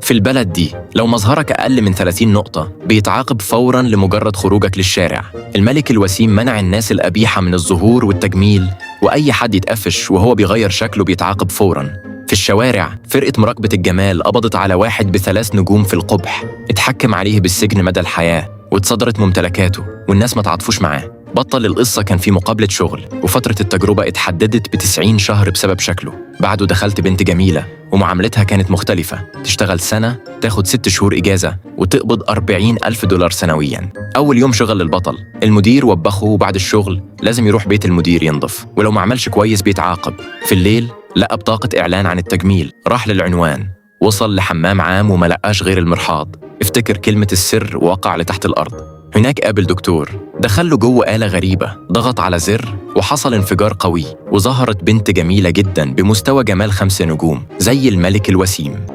في البلد دي لو مظهرك أقل من 30 نقطة بيتعاقب فورا لمجرد خروجك للشارع. الملك الوسيم منع الناس القبيحة من الظهور والتجميل، وأي حد يتقفش وهو بيغير شكله بيتعاقب فورا. في الشوارع فرقة مراقبة الجمال قبضت على واحد ب3 نجوم في القبح، اتحكم عليه بالسجن مدى الحياة واتصدرت ممتلكاته والناس ما تعاطفوش معاه. بطل القصة كان في مقابلة شغل، وفترة التجربة اتحددت ب90 شهر بسبب شكله. بعده دخلت بنت جميلة ومعاملتها كانت مختلفة، تشتغل سنة تاخد 6 شهور إجازة وتقبض 40,000 دولار سنويا. أول يوم شغل للبطل المدير وبخه، وبعد الشغل لازم يروح بيت المدير ينظف، ولو ما عملش كويس بيتعاقب. في الليل لقى بطاقة إعلان عن التجميل، راح للعنوان، وصل لحمام عام وما لقاش غير المرحاض. افتكر كلمة السر ووقع لتحت الأرض. هناك قابل دكتور، دخل له جوه آلة غريبة، ضغط على زر وحصل انفجار قوي، وظهرت بنت جميلة جدا بمستوى جمال 5 نجوم زي الملك الوسيم.